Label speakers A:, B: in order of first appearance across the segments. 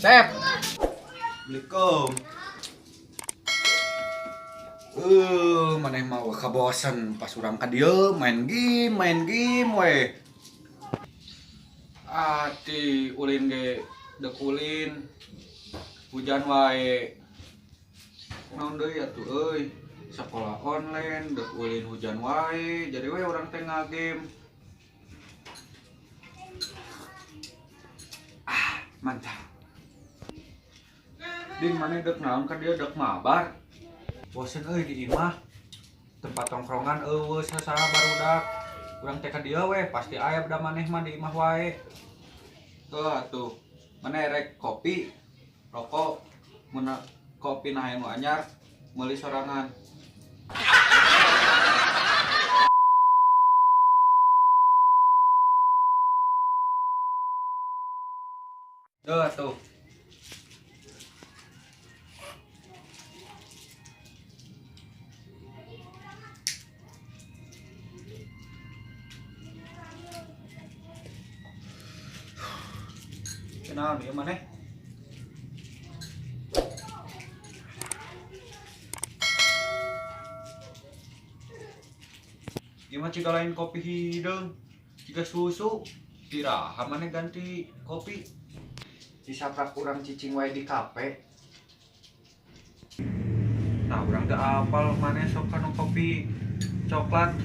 A: Sep.
B: Assalamualaikum.
A: Maneh mah kabosen pas urang ka dieu main game we. Ah, ti ulin ge deuk ulin. Hujan wae. Naon deui atuh euy. Sekolah online deuk ulin hujan wae, jadi we urang teh ngagame. Ah, mantap. Din maneh deuk naon ka dieu deuk mabar? Bosen euy di imah. Tempat tongkrongan eueuh sasaha barudak. Urang teh ka dieu we, pasti aya da maneh mah di imah wae. Tuh atuh. Maneh rek kopi, rokok, mun kopi nah hayang nu anyar, meuli sorangan. Tuh atuh. Kenal ieu maneh? Ieu mah ciga lain kopi hideung, ciga susu. Iraha maneh ganti kopi. Disaprak urang cicing wae di kafe. Nah, urang teu apal maneh sok kanu kopi coklat.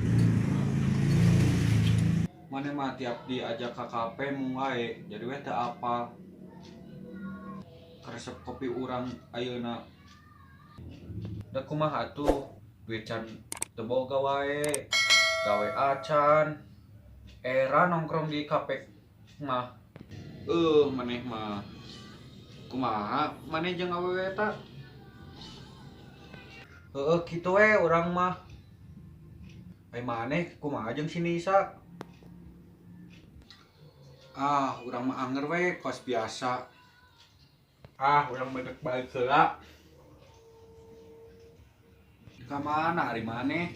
A: Maneh mah tiap diajak ka kafe mung wae, jadi we teu apal. Karesep kopi urang ayeuna. Da kumaha atuh, duit can teu boga wae, gawe acan. Era nongkrong di kafe mah. Maneh mah kumaha maneh jeung awewe eta? Heeh, kitu we urang mah. Ai maneh kumaha jeung si Nisa? Ah, urang mah anger we kos biasa. Ah, urang mah dek balik heula. Ka mana ari maneh?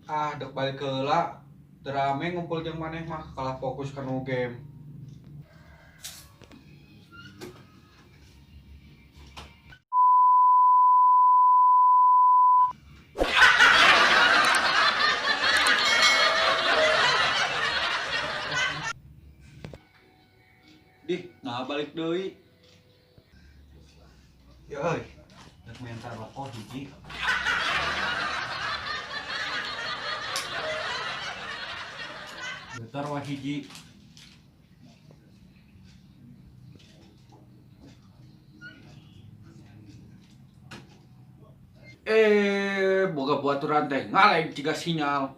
A: Ah, dek balik heula. Teu rame ngumpul jeung maneh mah kalah fokus kana game. Dih, nah balik deui. Ya euy, rek minta rokok hiji. Bentar wah hiji. Boga buaturan teh ngaleng ciga sinyal.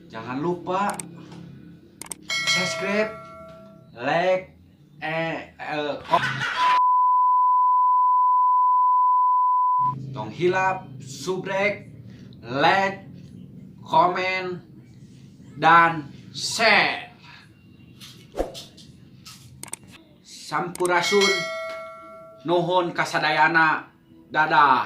A: Jangan lupa subscribe, like, tong hilap, subrek, like, komen, dan share. Sampurasun, nuhun kasadayana, dadah.